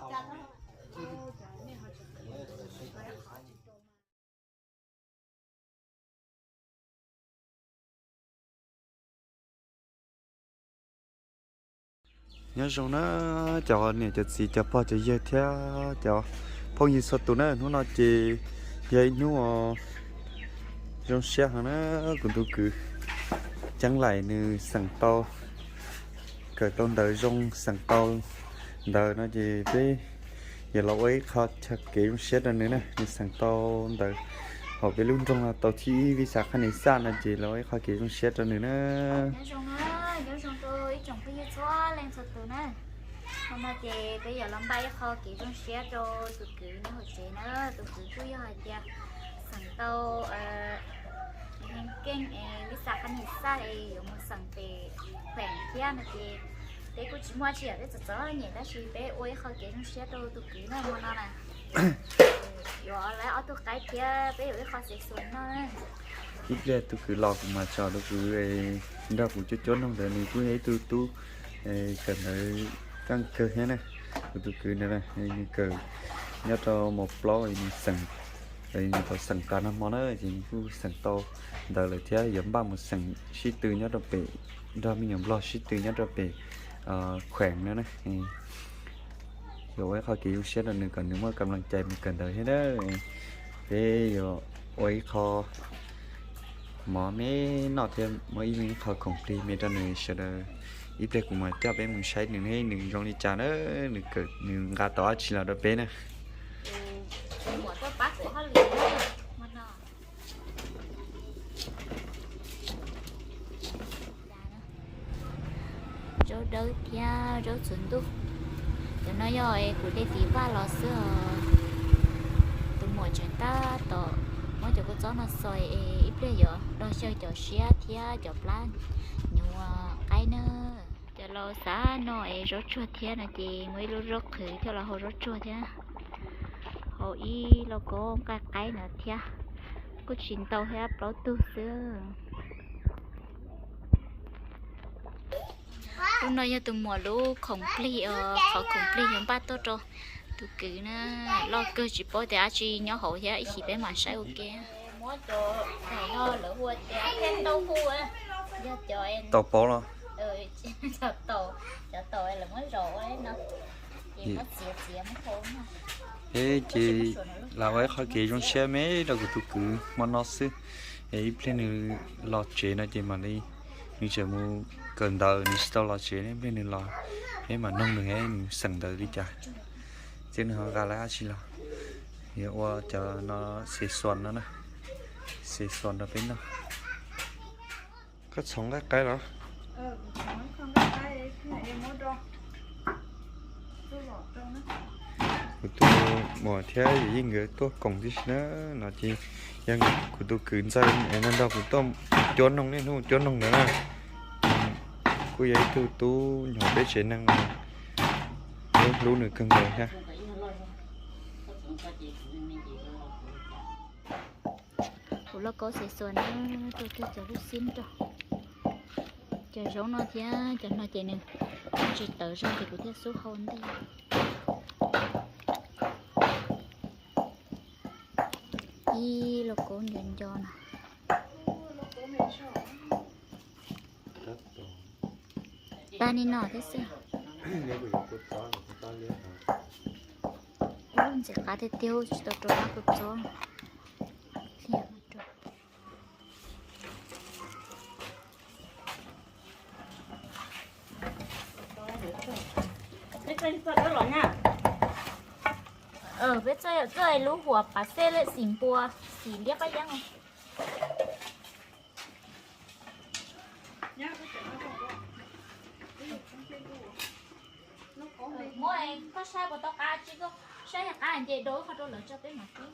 Nyob zoo na cov niam cov txiv cov pog cov yawg thiab cov phooj ywg txhua tus na, hnub no ces yog ib hnub zoo siab heev na, kuv tus kwv Ceeb Laim nws xeem tau, kawm tau ntawv zoo xeem tau ntawv no ces peb yuav los ua ib qho kev zoo siab rau nws na, nws xeem tau ntawv hauv peb lub nroog no tau thib ib vij xav khab nis xaj no ces los ua ib qho kev zoo siab rau nws na. Nyob zoo na, nyob zoo rau ib tsoom phooj ywg txhua leej txhua tus na. Hmo no ces peb yuav los npaj ib qho kev zoo siab rau tus kwv nyob hauv tsev na. Tus kwv kuj yog hais tias xeem tau keej es vij xav khab nis xaj es yuav mus xeem pem khueem thiab no ces peb kuj tsis muaj tsi yam peb txom txom nyem tab sis peb ua ib qho kev zoo siab rau tus kwv na hmo no na. Yuav lawv ob tug qaib thiab peb yuav ib qho xev xuas noj na. Ib pliag tus kwv los kuv mam tso tus kwv nrog kuv cuab cuab noog ntawd, nws kuj yog ib tug tub kawm ntawv tseeb kawg thiab na. Kuv tus kwv ntawd nws kawm nyob rau mos plaub nws xeem, nws tau xeem tas nag hmo na ces nws kuj xeem tau ntawv lawm thiab yuav npaj mus xeem sib tw nyob rau pem, nrog me nyuam nplog sib tw nyob rau pem khueem no na. Yuav ua ib qho kev zoo siab rau nws kom nws muaj kam lees cai mus kawm ntawv thiab na. Peb yuav ua ib qho mov me noj thiab muab ib me qho khoom plig me rau nws sawv daws. Ib pliag kuv mam coj peb mus saib nws, nws zoo li cas na, nws kawm nws nqa tau dab tsi los rau peb na. Zaub dawb thiab zaub txhuv ntuj. Cov no yog kuv de tiv vaj los xwb os. Tus muam tseem tab tom muab cov kua txob no xoi es ib pliag yuav do xyaw cov siab thiab cov plab nyuv qaib na. Cov laus xav noj es zaub tsuag thiab no ces muab ib lub zaub qhwv coj los hau zaub tsuag thiab, hau ib lauj kaub nqaij qaib no thiab. Kuj tsis ntau thiab, plaub tug xwb. Lub no yog tus muam lub khoom plig, qhov khoom plig yuav npaj tuaj rau tus kwv na. Loj kawg tsis paub tias dab tsi nyob hauv thiab, ib chim peb mam saib ua ke. Tau paub los? Ces lam ua ib qho kev zoo siab me rau kuv tus kwv hmo no xwb. Es ib pliag nws los tsev no ces mam li, nws tseem mus kawm ntawv, nws tsis tau los tsev, ib pliag nws los peb mam noog nws, nws xeem ntawv li cas. Txiv nws ho nqa lawv dab tsi los. Yuav ua cov no xev xuas no na, xev xuas rau peb noj. Koj txhoov nqaij qaib los? Kuv tus muam thiab yawm yij nkawd tuaj koom tib si na, no ces yog kuv tus kwv ntxawg es no nrog kuv tuaj cuab noog niaj hnub cuab noog ntawd na. Kuj yog ib tug tub nyuam peb tsev neeg, peb hlub nws kawg nkaus thiab. Kuv lauj kaub xev xuas na, rau kiag cov lub xib nrog cov zaub no thiab, cov no ces nws tsis tawv zog ces kuv thiaj xub hau ntej. Ib lauj kaub nco nco no. Tag li no thiab xwb. Ub, ntxim qab tiag tiag, tsis tau rau qab kua txob. Peb txoj yog txoj lub huam pav xej lej xim npua, xim liab qab yeeb. Muab koj saib puas tau qab tsi, koj saib qab nce dau ib qho rau lawv tso peb mam tub.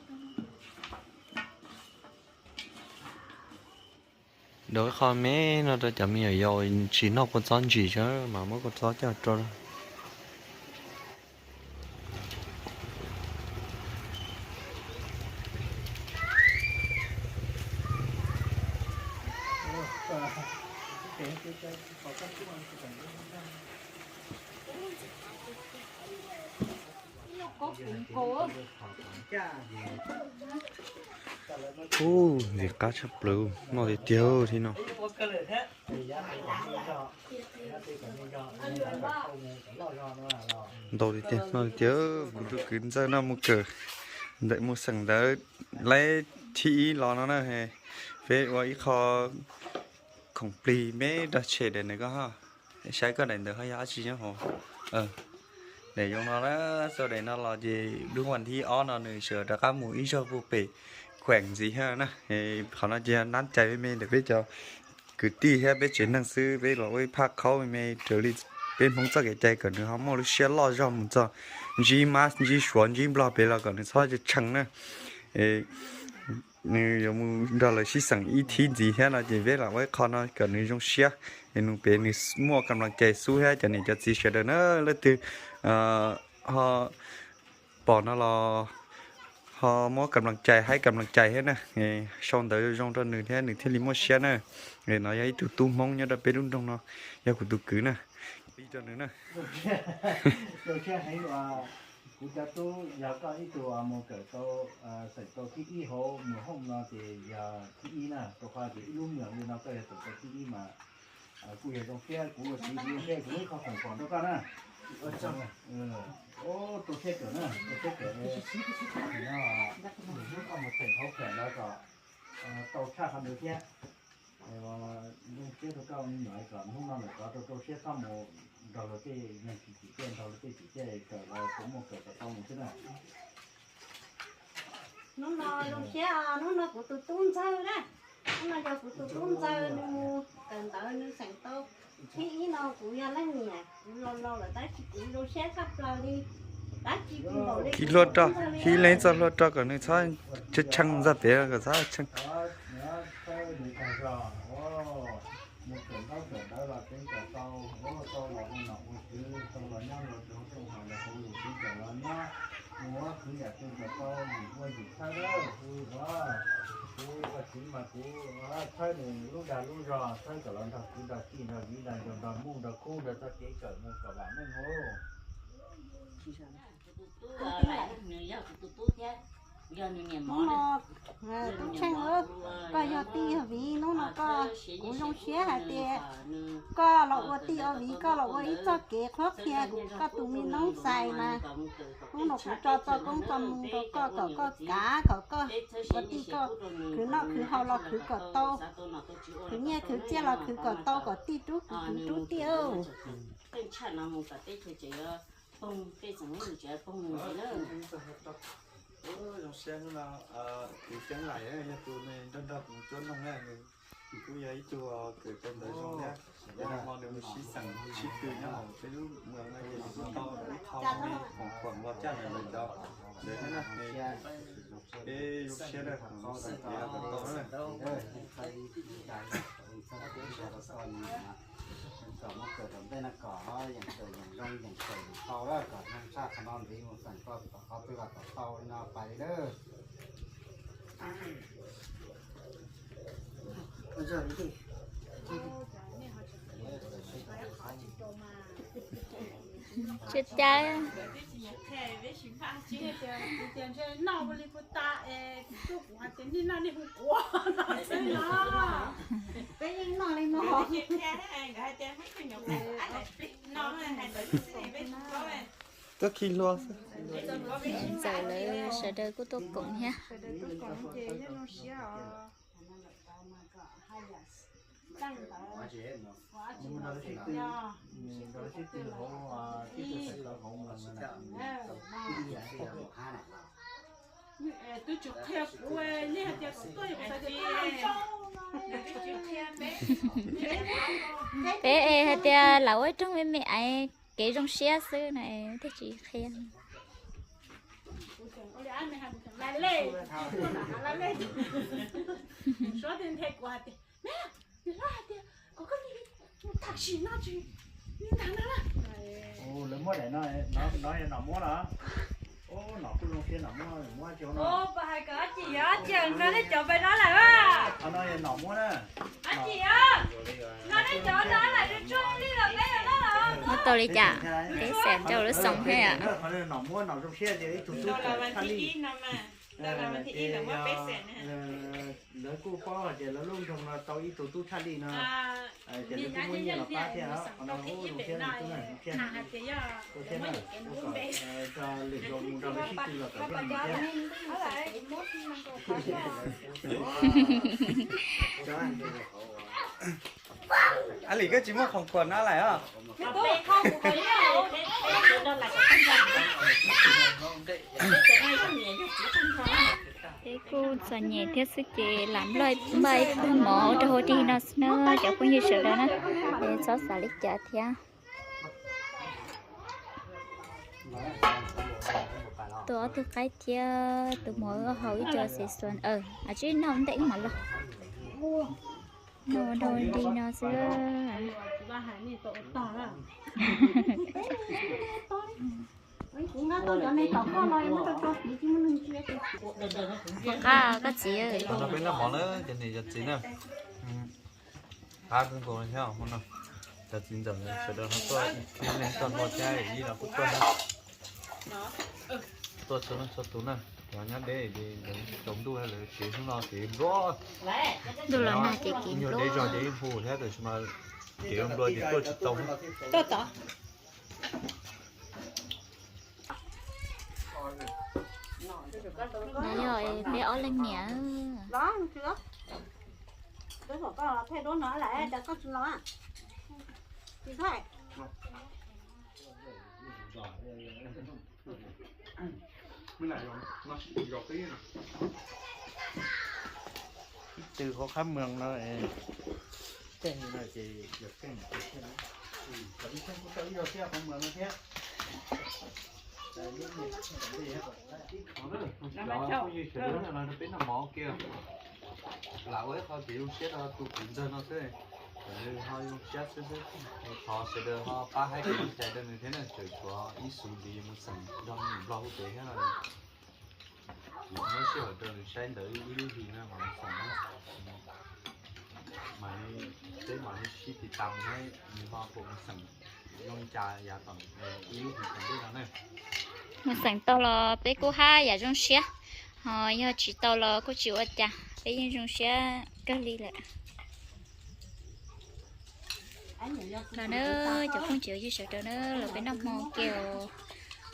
Dau ib qho me no rau cov me nyuam yaus tsis noj kua txob ntsim, mam muab kua txob coj rau. Ub, ntxim qab tshaj plaws, noj tiag tiag thiab no. Ntau tiag tiag, noj tiag tiag. Kuv tus kwv Ntxawg no mus kawm ntawm mus xeem ntawv laib thib ib los no na. Peb ua ib qho khoom plig me rau tshem daim ntawd koj, saib koj daim ntawd ho yog dab tsi nyob hauv. Daim zoo no na, txog daim no los ces lub vas thib ob no nws sawv rov qab mus ib zaug puag pem khueem ntxiv thiab na. Qhov no ces nab cai me me ntawm peb cov kwv tij thiab peb tsev neeg xwb, peb los ua ib phaj khaub me me raws li peb Hmoob txoj kev cai kom nws ho muaj lub siab loj zog mus txog ntsib mab ntsib suav ntsib nplog pem los kom nws txhob tshee na. Nws yuav mus nrog lawv sib xeem ib thib ntxiv thiab no ces peb los ua ib qho no kom nws zoo siab, es nws pem nws muaj kam las cai xub thiab cov niam cov txiv sawv daws na. Leej twg ho pom no los ho muab kam las cai, haib kam las cai thiab na, sau ntawv zoo zoo rau nws thiab nws thiaj li muaj siab na. No yog ib tug tub Hmoob nyob rau peb lub nroog no, yog kuv tus kwv na. Pib rau nws na. Kuv cov tub, yog koj ib tug mus kawm tau, xeem tau thib ib hauv mus hooj no ces yog thib ib na, rau qhov tias ib lub mws li no koj yog xeem tau thib ib mas kuj yog zoo siab, kuv ua txiv kuv zoo siab, kuv muaj ib qho khoom pom rau koj na. Ub, rau siab kawm na, rau siab kawm no, koj mus xeem hauv kawm ntawd kom tau tshaj qhov ntawd thiab. Zoo siab rau koj me nyuam kom hnub no lawm kov rau rau siab txhob mus nrog luag tej neeg tsis tsim txiaj, nrog luag tej tsim txiaj kawm los tsuas muaj kawm kom tau mus xwb na. Hnub no zoo siab, hnub no kuv tus tub Ntxawg na, hnub no yog kuv tus tub Ntxawg nws mus kawm ntawv nws xeem tau thib ib no kuv yog leej niam, kuv los laus lawm tab sis kuv zoo siab tshaj plaws li, tab sis kuv npaum li kuv tus tub Ntxawg li. Hib leej txoj hlua rau kom nws txhob tshee txog pem kom txhob tshee. Mus kawm ntaub kawm ntawv los tseev kom tau, tau los ua nom ua tswv, tau los nyob los tau hauv rooj haus los hauv lus, tseev kom los nyob mus ua kwv yam tseev kom tau yim ua yim thawj lawm. Kuv, kuv ua txiv mas kuv thawb nws lub dag lub zog, thawb kom los nrog kwv nrog tij nrog viv nrog ncaus nrog muj nrog khub nrog txoj kev kawm mus kom vam meej mus. Hnub no, tub Tsheej, koj yog tij yog viv, hnub no koj, kuv zoo siab hais tias koj los ua tij ua viv, koj los ua ib txoj kev qhuab qhia kuv koj tus me noob xais mas. Hnub no kuv tso txoj koob txoj hmoo rau koj kom koj kav kom koj ua tij koj khwv noj khwv haus los khwv kom tau, khwv nyiaj khwv txiaj los khwv kom tau kom tij rub kwv rub tij. Zoo siab hnub no kuv ceeb lais yog tus nrog nrog kuv cuab noog na, nws kuj yog ib tug kawm tau ntawv zoo thiab. Ces nag hmo nws mus sib xeem sib tw nyob hauv peb lub mws no ces nws kuj tau ib qho me khoom khoom los caj ntawm lawv cov ntawd thiab na. Peb zoo siab na, kuv xeem tiav kom tau na. Kom muaj kawm tom ntej no kom yeem kawm yeem zoo yeem kawm yeem tau lawm kom neeg tshaj qhov no ntxiv mus xeem kom qhov twg los kom tau li no pais li lawm. Tsis cas. Noj li kuv tas es kuv tuaj kuv hais tias nej noj nej hu kuv no xwb no. Peb yeej noj li no. Tuaj khi hlua xwb. Ntxawm lawv sawv daws kuj tuaj koom thiab. Twb tsis qhia kuv, nej hais tias kuv tuaj yog kuv xav tias tuaj zoo zoo. Peb es hais tias lam ua ib rooj me me es kev zoo siab xwb na, thiaj tsis qhia. Suav tias nthe kuv hais tias, me, niam hlob hais tias kom koj tam sim no tsis li ntag no na. Lawv muab daim no, no yog nom muab los? Nom kuj zoo siab, nom muab, muab tsis no. Pas hais kom dab tsi yog dab tsi no nej cov pais no lawm a? Qhov no yog nom muab na. Dab tsi os? No nej cov no lawm tsuag tsuag li los peb yuav noj los? Tau li cas, peb xees rau lub xoo thiab yom. Lawv kuj paub hais tias lawv lub nroog no tau ib tug tub thaj lij no, ces lawv kuj muab nyiaj los pab thiab, qhov no ua zoo thiab, zoo thiab, zoo thiab na, ua kom txog lwm zaus mus nrog lawv sib tw los kom zoo thiab. Ab Lis, koj tsis muaj khoom khuam no lawm os? Peb kuj txom nyem thiab xwb ces lam npaj ib pluag mov rau hauv dig no xwb na cov phooj ywg sawv daws na, es txhob xav li cas thiab. Tua ob tug qaib thiab tus mov wb haus ib co xis xuas, aws, tsib noj ntej wb mam los. Noj ua nrog dig no xwb. Ua qab koj txiv. Peb noj mov na cov niam cov txiv na. Qab kawg nkaus thiab no. Cov txiv ntxawm sawv daws ho tuaj ib tug neeg tuaj nrog thiab, ib los kuj tuaj na. Tuaj txhua leej txhua tus na. Cov nyob deb ces lawv tsaus ntuj lawv kev hnub no kev nplua. Ntuj los nag ces kev nplua. Deb zog ces ib hu thiab, tab sis mas kev nplua ces tuaj tsis tau. No yog peb ob leeg niam. Ib tw hauv qab moos no, tej no ces yog keej, ib txhia kuj tau ib zaug thiab qhov moos no thiab. Peb noj mov kiag, lam ua ib qho kev zoo siab rau tus kwv ntxawg no xwb. Nws ho zoo siab xwb xwb. Thov sawv daws ho pab hais kev zoo cai rau nws thiab na, tseem tshuav ib xus ntiv mus xeem nrog nws nplog hu pem thiab no. Muab sij hawm rau nws saib ntawv ib lub hlis no mam mus xeem na. Mas peb mam li sib tiv tas thiab nws ho puas mus xeem zoo li cas yav tom ib lub hlis tom ntej no na. Mus xeem tau los peb kuj haj yam zoo siab, ho yog tsis tau los kuj tsis ua cas, peb yeej zoo siab kawg li lawm. Los na, cov phooj ywg sawv daws na, los peb noj hmo kiag,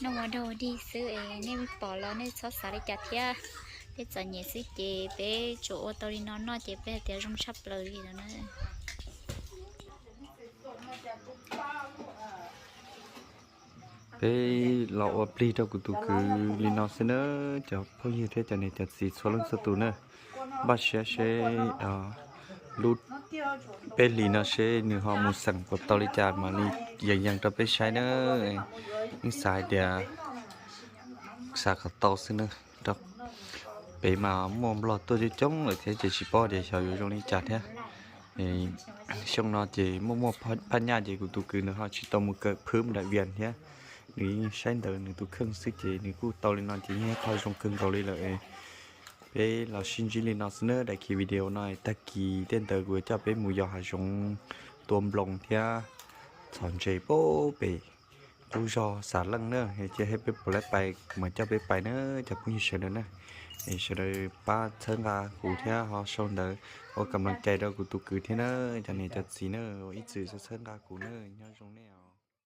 noj ua nrog dig xwb es nej pom los nej txhob xav li cas thiab. Peb txom nyem xwb ces peb tsuas ua tau li no noj ces peb hais tias zoo tshaj plaws li no na. Peb los ua plig rau kuv tus kwv li no xwb na, cov phooj ywg thiab cov niam cov txiv txhua leej txhua tus na. Npaj siab seb lub peb hlis no seb nws ho mus xeem puas tau li cas mam li yees yees rau peb saib na. Yeej xav hais tias xav kom tau xwb na. Pem mas muaj nplog tuaj coob coob lawm thiab ces tsis paub tias xyov yuav zoo li cas thiab. Xyoo no ces muaj muaj phaj nyaj ces kuv tus kwv nws ho tsis tau mus kawm phwb nram Vias thiab. Nws yeej saib ntawv nws tus kheej xwb ces nws kuj tau li no ces yeej yog qhov zoo kawg nkaus li lawm. Peb los sib ntsib li no xwb na, daim khiv video no tag kis tej ntawd kuv yuav coj peb mus yos hav zoov tua nploos thiab txhom ntses pem qub zog Xav Leej na, cia peb puas laib pais kuv mam coj peb pais na cov phooj ywg sawv daws na. Es sawv daws pab txhawb nqa kuv thiab ho sau ntawv ua kam laj cai rau kuv tus kwv thiab na, cov niam cov txiv na, ua ib txwm txhawb nqa kuv na, nyob zoo nej.